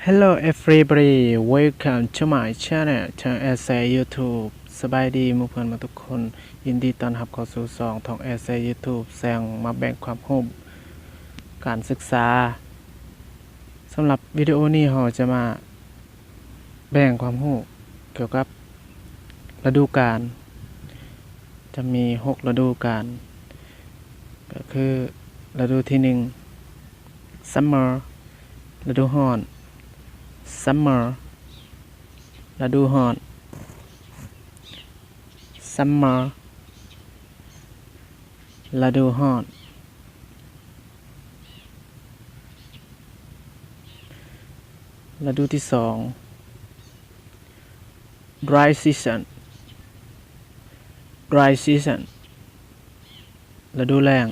Hello everybody, welcome to my channel ທາງ Asay YouTube. ສະບາຍດີໝູ່ເພື່ອນໝົດທຸກຄົນ, ຍິນດີຕ້ອນຮັບເຂົ້າສູ່ຊ່ອງ Tong Asay YouTube ແຊງມາແບ່ງຄວາມຮູ້ການສຶກສາ. ສຳລັບວິດີໂອນີ້ ເຮົາຈະມາແບ່ງຄວາມຮູ້ກ່ຽວກັບລະດູການ. ຈະມີຫົກລະດູການ ກໍຄືລະດູທີໜຶ່ງ Summer ລະດູຮ້ອນ Summer ລະດູຮ້ອນ Summer ລະດູຮ້ອນ. ລະດູທີສອງ Dry Season Dry Season ລະດູແລ້ງ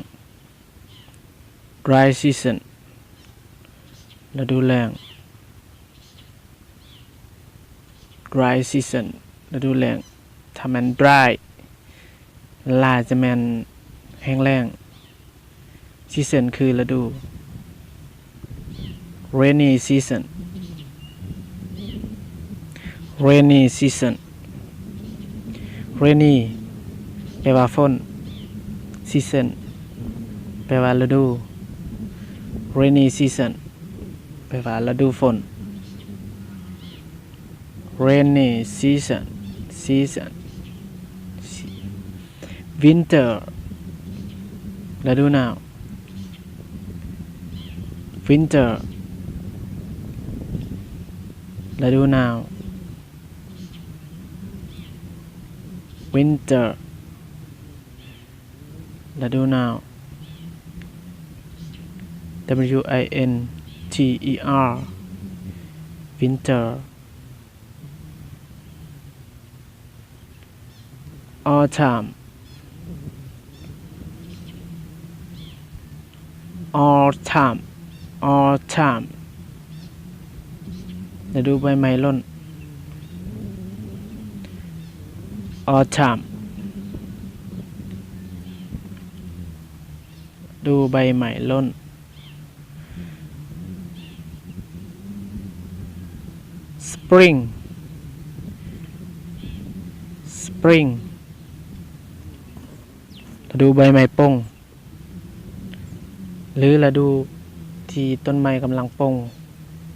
Dry Season ລະດູແລ້ງ Dry Season ລະດູແລ້ງ. ຖ້າແມ່ນ Dry ລາວຈະແມ່ນແຫ້ງແລ້ງ. Season ຄືລະດູ. Rainy Season Rainy Season Rainy ແປວ່າຝົນ. Season ແປວ່າລະດູ. Rainy Season ແປວ່າລະດູຝົນ. Rainy Season Season Winter ລະດູໜາວ. Winter ລະດູໜາວ. Winter ລະດູໜາວ. W I N T E R Winter. Autumn Autumn Autumn ລະດູໃບໄມ້ຫຼົ່ນ. Autumn ລະດູໃບໄມ້ຫຼົ່ນ. Spring Spring ລະດູໃບໄມ້ປົ່ງ ຫຼືລະດູທີ່ຕົ້ນໄມ້ກຳລັງປົ່ງ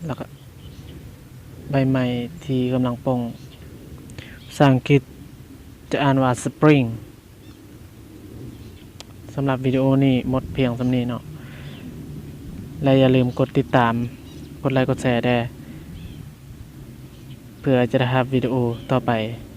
ແລ້ວກະໃບໄມ້ທີ່ກຳລັງປົ່ງ. ພາສາອັງກິດຈະອ່ານວ່າ Spring. ສຳລັບວິດີໂອນີ້ໝົດພຽງສ່ຳນີ້ເນາະ ແລະຢ່າລືມກົດຕິດຕາມ ກົດໄລກ໌ ກົດແຊແດ່ ເພື່ອຈະໄດ້ຮັບວິດີໂອຕໍ່ໄປ.